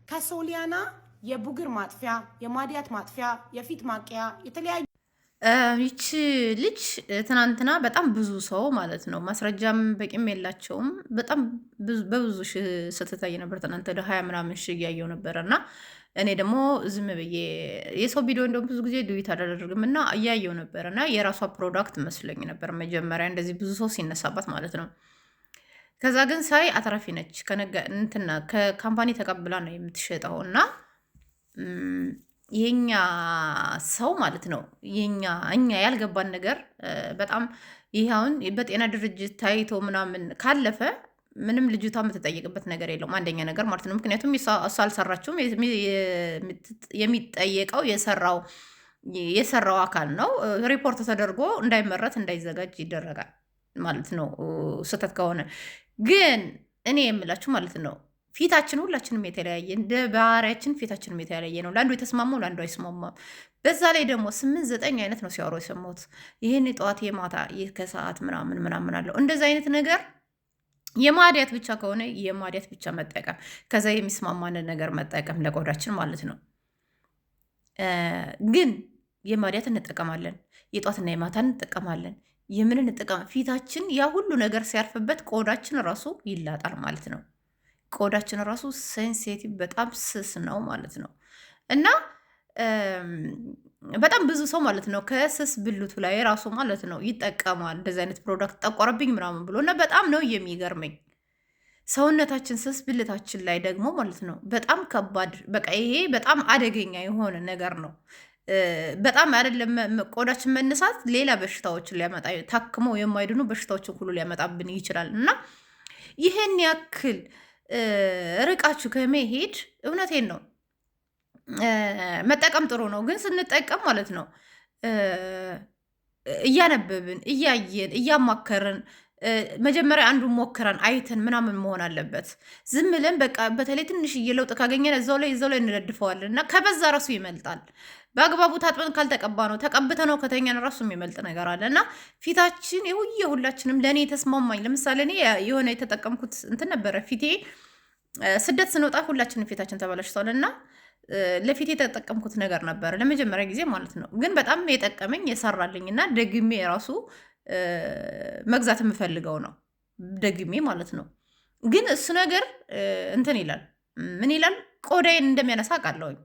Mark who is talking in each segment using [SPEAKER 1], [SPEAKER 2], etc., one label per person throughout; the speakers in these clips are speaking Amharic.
[SPEAKER 1] ከሶሊያና የቡግር ማጥፊያ፣ የማዲያት ማጥፊያ፣ የፊት ማቅያ፣ የተለያዩ
[SPEAKER 2] ይቺ ልጅ ትናንትና በጣም ብዙ ሰው ማለት ነው፣ ማስረጃም በቂም የላቸውም። በጣም በብዙ ሺህ ስትታይ ነበር። ትናንት ወደ 20 ምናምን ሺህ እያየው ነበረ። እና እኔ ደግሞ ዝም ብዬ የሰው ቪዲዮ እንደውም ብዙ ጊዜ duet አላደርግም እና እያየው ነበር። እና የራሷ product መስሎኝ ነበር መጀመሪያ እንደዚህ ብዙ ሰው ሲነሳባት ማለት ነው። ከዛ ግን ሳይ አትራፊ ነች፣ እንትና ከ company ተቀብላ ነው የምትሸጠው። እና የኛ ሰው ማለት ነው፣ የኛ እኛ ያልገባን ነገር በጣም ይህ አሁን በጤና ድርጅት ታይቶ ምናምን ካለፈ ምንም ልጅቷ የምትጠየቅበት ነገር የለውም። አንደኛ ነገር ማለት ነው። ምክንያቱም እሷ አልሰራችውም። የሚጠየቀው የሰራው አካል ነው። ሪፖርት ተደርጎ እንዳይመረት እንዳይዘጋጅ ይደረጋል ማለት ነው። ስህተት ከሆነ ግን እኔ የምላችሁ ማለት ነው፣ ፊታችን ሁላችንም የተለያየ፣ እንደ ባህሪያችን ፊታችንም የተለያየ ነው። ለአንዱ የተስማማው ለአንዱ አይስማማም። በዛ ላይ ደግሞ ስምንት ዘጠኝ አይነት ነው ሲያወሩ የሰማሁት። ይህን ጠዋት፣ የማታ፣ ከሰዓት ምናምን ምናምን አለው። እንደዚ አይነት ነገር የማዲያት ብቻ ከሆነ የማዲያት ብቻ መጠቀም፣ ከዛ የሚስማማንን ነገር መጠቀም ለቆዳችን ማለት ነው። ግን የማዲያት እንጠቀማለን፣ የጧትና የማታ እንጠቀማለን። የምን እንጠቀም፣ ፊታችን ያ ሁሉ ነገር ሲያርፍበት ቆዳችን ራሱ ይላጣል ማለት ነው። ቆዳችን ራሱ sensitive፣ በጣም ስስ ነው ማለት ነው። እና በጣም ብዙ ሰው ማለት ነው ከስስ ብልቱ ላይ ራሱ ማለት ነው ይጠቀማል እንደዚህ አይነት product ጠቆረብኝ ምናምን ብሎ። እና በጣም ነው የሚገርመኝ። ሰውነታችን ስስ ብልታችን ላይ ደግሞ ማለት ነው በጣም ከባድ፣ በቃ ይሄ በጣም አደገኛ የሆነ ነገር ነው። በጣም አይደለም ቆዳችን መነሳት፣ ሌላ በሽታዎችን ሊያመጣ፣ ታክመው የማይድኑ በሽታዎችን ሁሉ ሊያመጣብን ይችላል። እና ይህን ያክል ርቃችሁ ከመሄድ እውነቴን ነው መጠቀም ጥሩ ነው። ግን ስንጠቀም ማለት ነው እያነበብን፣ እያየን፣ እያማከርን፣ መጀመሪያ አንዱን ሞክረን አይተን ምናምን መሆን አለበት። ዝም ብለን በቃ በተለይ ትንሽዬ ለውጥ ካገኘን እዛው ላይ እዛው ላይ እንለድፈዋለን እና ከበዛ ራሱ ይመልጣል። በአግባቡ ታጥበን ካልተቀባ ነው ተቀብተ ነው ከተኛን ራሱ የሚመልጥ ነገር አለ። እና ፊታችን የሁየ ሁላችንም ለእኔ የተስማማኝ፣ ለምሳሌ እኔ የሆነ የተጠቀምኩት እንትን ነበረ። ፊቴ ስደት ስንወጣ ሁላችንም ፊታችን ተበላሽቷል እና ለፊቴ የተጠቀምኩት ነገር ነበረ ለመጀመሪያ ጊዜ ማለት ነው። ግን በጣም የጠቀመኝ፣ የሰራልኝ እና ደግሜ ራሱ መግዛት የምፈልገው ነው ደግሜ ማለት ነው። ግን እሱ ነገር እንትን ይላል፣ ምን ይላል፣ ቆዳዬን እንደሚያነሳ አውቃለሁኝ።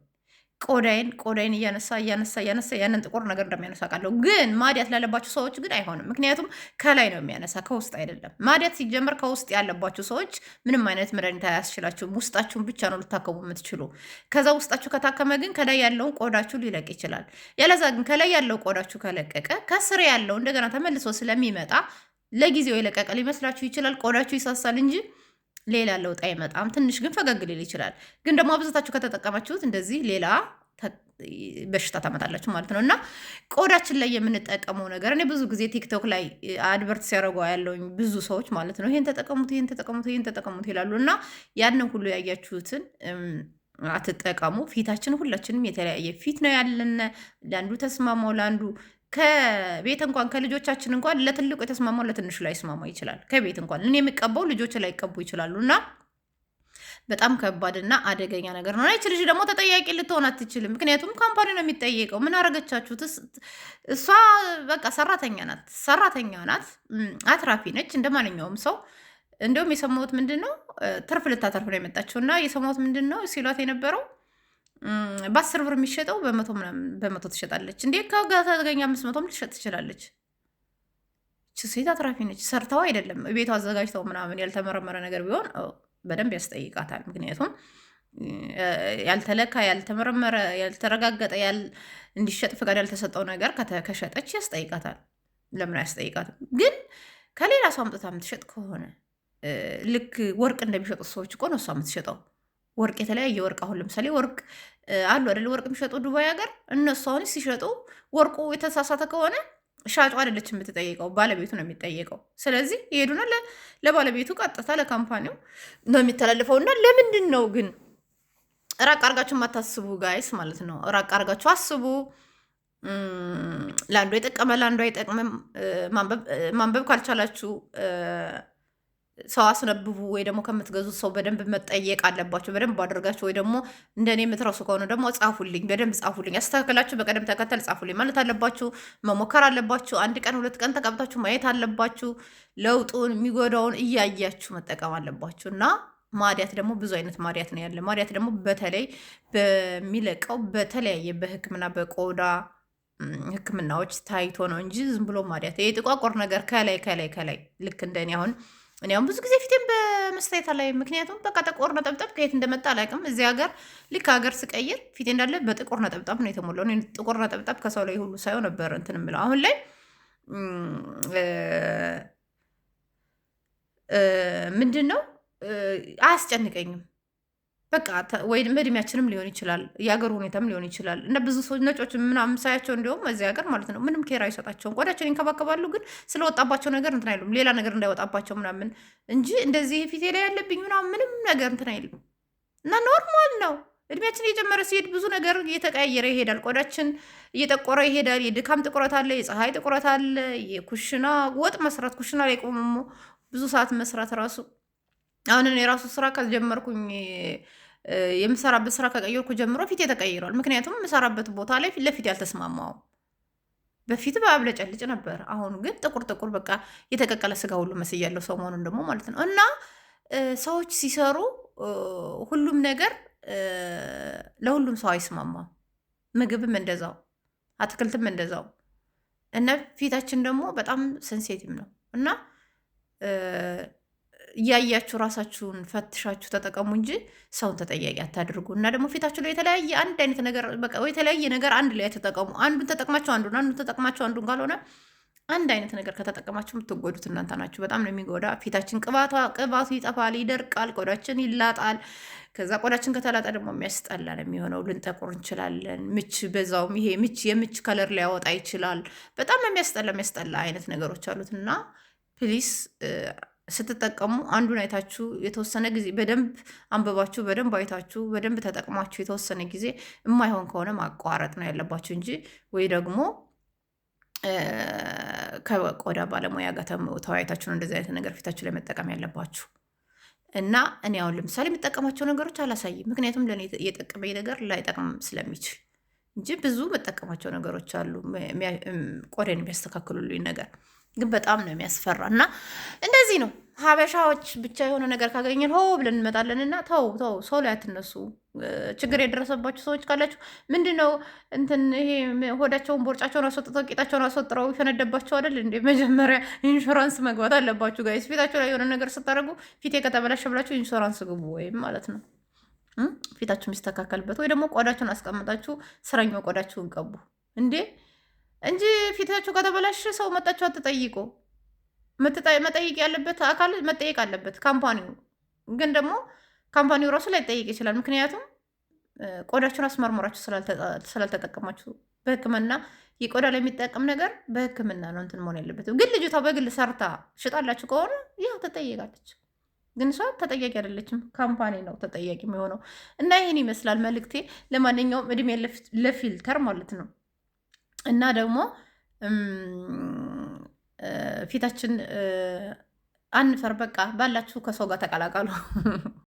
[SPEAKER 2] ቆዳዬን እያነሳ እያነሳ እያነሳ ያንን ጥቁር ነገር እንደሚያነሳ አውቃለሁ። ግን ማዲያት ላለባቸው ሰዎች ግን አይሆንም። ምክንያቱም ከላይ ነው የሚያነሳ፣ ከውስጥ አይደለም። ማዲያት ሲጀመር ከውስጥ ያለባቸው ሰዎች ምንም አይነት መድኃኒት አያስችላችሁም። ውስጣችሁን ብቻ ነው ልታከሙ የምትችሉ። ከዛ ውስጣችሁ ከታከመ ግን ከላይ ያለውን ቆዳችሁ ሊለቅ ይችላል። ያለዛ ግን ከላይ ያለው ቆዳችሁ ከለቀቀ ከስር ያለው እንደገና ተመልሶ ስለሚመጣ ለጊዜው የለቀቀ ሊመስላችሁ ይችላል። ቆዳችሁ ይሳሳል እንጂ ሌላ ለውጥ አይመጣም። ትንሽ ግን ፈገግ ሊል ይችላል። ግን ደግሞ አብዛታችሁ ከተጠቀማችሁት እንደዚህ ሌላ በሽታ ታመጣላችሁ ማለት ነው። እና ቆዳችን ላይ የምንጠቀመው ነገር እኔ ብዙ ጊዜ ቲክቶክ ላይ advert ሲያደርጉ ያለውኝ ብዙ ሰዎች ማለት ነው፣ ይሄን ተጠቀሙት፣ ይሄን ተጠቀሙት፣ ይሄን ተጠቀሙት ይላሉ። እና ያንን ሁሉ ያያችሁትን አትጠቀሙ። ፊታችን ሁላችንም የተለያየ ፊት ነው ያለን። ለአንዱ ተስማማው ለአንዱ፣ ከቤት እንኳን ከልጆቻችን እንኳን ለትልቁ የተስማማው ለትንሹ ላይ ይስማማ ይችላል። ከቤት እንኳን እኔ የሚቀባው ልጆች ላይ ይቀቡ ይችላሉ። እና በጣም ከባድና አደገኛ ነገር ነው። ይች ልጅ ደግሞ ተጠያቂ ልትሆን አትችልም። ምክንያቱም company ነው የሚጠየቀው። ምን አረገቻችሁ? እሷ በቃ ሰራተኛ ናት፣ ሰራተኛ ናት፣ አትራፊ ነች እንደ ማንኛውም ሰው። እንደውም የሰማሁት ምንድን ነው፣ ትርፍ ልታተርፍ ነው የመጣችው። እና የሰማሁት ምንድን ነው ሲሏት የነበረው፣ በ10 ብር የሚሸጠው በ100 ምናምን በ100 ትሸጣለች። እንዴ ከተገኘ 500ም ልትሸጥ ትችላለች። ሴት አትራፊ ነች። ሰርተው አይደለም፣ ቤቷ አዘጋጅተው ምናምን ያልተመረመረ ነገር ቢሆን በደንብ ያስጠይቃታል። ምክንያቱም ያልተለካ፣ ያልተመረመረ፣ ያልተረጋገጠ፣ እንዲሸጥ ፈቃድ ያልተሰጠው ነገር ከሸጠች ያስጠይቃታል። ለምን አያስጠይቃትም? ግን ከሌላ ሰው አምጥታ የምትሸጥ ከሆነ ልክ ወርቅ እንደሚሸጡት ሰዎች እኮ ነው እሷ የምትሸጠው። ወርቅ፣ የተለያየ ወርቅ፣ አሁን ለምሳሌ ወርቅ አሉ አይደለ? ወርቅ የሚሸጡ ዱባይ ሀገር። እነሱ አሁን ሲሸጡ ወርቁ የተሳሳተ ከሆነ ሻጩ አይደለች የምትጠየቀው፣ ባለቤቱ ነው የሚጠየቀው። ስለዚህ ይሄዱና ለባለቤቱ ቀጥታ ለ company ው ነው የሚተላለፈው። እና ለምንድን ነው ግን ራቅ አርጋችሁ የማታስቡ guys ማለት ነው? ራቅ አርጋችሁ አስቡ። ለአንዱ የጠቀመ ለአንዱ አይጠቅምም። ማንበብ ካልቻላችሁ ሰው አስነብቡ ወይ ደግሞ ከምትገዙት ሰው በደንብ መጠየቅ አለባቸው። በደንብ አድርጋችሁ ወይ ደግሞ እንደኔ የምትረሱ ከሆነ ደግሞ ጻፉልኝ፣ በደንብ ጻፉልኝ፣ አስተካክላችሁ በቀደም ተከተል ጻፉልኝ ማለት አለባችሁ። መሞከር አለባችሁ። አንድ ቀን 2 ቀን ተቀብታችሁ ማየት አለባችሁ። ለውጡን የሚጎዳውን እያያችሁ መጠቀም አለባችሁ። እና ማዲያት ደግሞ ብዙ አይነት ማዲያት ነው ያለ። ማዲያት ደግሞ በተለይ በሚለቀው በተለያየ በሕክምና በቆዳ ሕክምናዎች ታይቶ ነው እንጂ ዝም ብሎ ማዲያት ይሄ ጥቋቁር ነገር ከላይ ከላይ ከላይ ልክ እንደኔ አሁን እኔ አሁን ብዙ ጊዜ ፊቴን በመስታየት ላይ፣ ምክንያቱም በቃ ጥቁር ነጠብጠብ ከየት እንደመጣ አላውቅም። እዚህ ሀገር ልክ ሀገር ስቀይር ፊቴ እንዳለ በጥቁር ነጠብጣብ ነው የተሞላው። እኔ ጥቁር ነጠብጣብ ከሰው ላይ ሁሉ ሳይሆን ነበር እንትን የምለው። አሁን ላይ ምንድን ነው አያስጨንቀኝም። በቃ ወይ እድሜያችንም ሊሆን ይችላል፣ የሀገሩ ሁኔታም ሊሆን ይችላል። እና ብዙ ሰዎች ነጮች ምናምን ሳያቸው እንዲሁም እዚህ ሀገር ማለት ነው ምንም care አይሰጣቸውም። ቆዳቸውን ይንከባከባሉ፣ ግን ስለወጣባቸው ነገር እንትን አይሉም። ሌላ ነገር እንዳይወጣባቸው ምናምን እንጂ እንደዚህ ፊቴ ላይ ያለብኝ ምናምን ምንም ነገር እንትን አይልም። እና normal ነው። እድሜያችን እየጨመረ ሲሄድ ብዙ ነገር እየተቀያየረ ይሄዳል። ቆዳችን እየጠቆረ ይሄዳል። የድካም ጥቁረት አለ፣ የፀሐይ ጥቁረት አለ፣ የኩሽና ወጥ መስራት፣ ኩሽና ላይ ቆሞ ብዙ ሰዓት መስራት ራሱ። አሁን እኔ የራሱ ስራ ከጀመርኩኝ፣ የምሰራበት ስራ ከቀየርኩ ጀምሮ ፊቴ ተቀይሯል። ምክንያቱም የምሰራበት ቦታ ላይ ፊት ለፊት ያልተስማማው በፊት በአብለጨልጭ ነበር። አሁን ግን ጥቁር ጥቁር በቃ የተቀቀለ ስጋ ሁሉ መስያለሁ ሰሞኑን ደግሞ ማለት ነው። እና ሰዎች ሲሰሩ ሁሉም ነገር ለሁሉም ሰው አይስማማም። ምግብም እንደዛው፣ አትክልትም እንደዛው። እና ፊታችን ደግሞ በጣም sensitive ነው እና እያያችሁ ራሳችሁን ፈትሻችሁ ተጠቀሙ እንጂ ሰውን ተጠያቂ አታድርጉ። እና ደግሞ ፊታችሁ ላይ የተለያየ አንድ አይነት ነገር በቃ ወይ የተለያየ ነገር አንድ ላይ ተጠቀሙ። አንዱን ተጠቅማችሁ አንዱን፣ አንዱን ተጠቅማችሁ አንዱን ካልሆነ አንድ አይነት ነገር ከተጠቀማችሁ የምትጎዱት እናንተ ናችሁ። በጣም ነው የሚጎዳ ፊታችን። ቅባቱ ይጠፋል፣ ይደርቃል፣ ቆዳችን ይላጣል። ከዛ ቆዳችን ከተላጠ ደግሞ የሚያስጠላ ነው የሚሆነው። ልንጠቁር እንችላለን። ምች በዛውም ይሄ ምች የምች color ሊያወጣ ይችላል። በጣም የሚያስጠላ የሚያስጠላ አይነት ነገሮች አሉት። እና please ስትጠቀሙ አንዱን አይታችሁ የተወሰነ ጊዜ በደንብ አንብባችሁ፣ በደንብ አይታችሁ፣ በደንብ ተጠቅማችሁ የተወሰነ ጊዜ የማይሆን ከሆነ ማቋረጥ ነው ያለባችሁ እንጂ ወይ ደግሞ ከቆዳ ባለሙያ ጋር ተወያይታችሁ ነው እንደዚህ አይነት ነገር ፊታችሁ ላይ መጠቀም ያለባችሁ። እና እኔ አሁን ለምሳሌ የምጠቀማቸው ነገሮች አላሳይም፣ ምክንያቱም ለእኔ የጠቀመኝ ነገር ላይጠቅም ስለሚችል እንጂ ብዙ የምጠቀማቸው ነገሮች አሉ ቆዳን የሚያስተካክሉልኝ ነገር፣ ግን በጣም ነው የሚያስፈራ። እና እንደዚህ ነው። ሀበሻዎች ብቻ የሆነ ነገር ካገኘን ሆ ብለን እንመጣለን። እና ተው ተው፣ ሰው ላይ አትነሱ። ችግር የደረሰባችሁ ሰዎች ካላችሁ ምንድን ነው እንትን ይሄ ሆዳቸውን ቦርጫቸውን አስወጥተው ቂጣቸውን አስወጥረው ይፈነደባቸው አይደል እንዴ? መጀመሪያ ኢንሹራንስ መግባት አለባችሁ guys። ፊታችሁ ላይ የሆነ ነገር ስታደርጉ ፊቴ ከተበላሸ ብላችሁ ኢንሹራንስ ግቡ ወይም ማለት ነው ፊታችሁ የሚስተካከልበት ወይ ደግሞ ቆዳችሁን አስቀምጣችሁ ስረኛው ቆዳችሁን ቀቡ እንዴ እንጂ ፊታችሁ ከተበላሸ ሰው መጣችሁ አትጠይቁ። መጠየቅ ያለበት አካል መጠየቅ አለበት፣ company ው። ግን ደግሞ company ው ራሱ ላይጠየቅ ይችላል። ምክንያቱም ቆዳችሁን አስመርምራችሁ ስላልተጠቀማችሁ። በሕክምና የቆዳ ላይ የሚጠቀም ነገር በሕክምና ነው እንትን መሆን ያለበት። ግን ልጅቷ በግል ሰርታ ሽጣላችሁ ከሆነ ያው ትጠየቃለች። ግን እሷ ተጠያቂ አይደለችም፣ company ነው ተጠያቂ የሚሆነው። እና ይህን ይመስላል መልእክቴ። ለማንኛውም እድሜ ለ filter ማለት ነው። እና ደግሞ ፊታችን አንፈር፣ በቃ ባላችሁ ከሰው ጋር ተቀላቀሉ።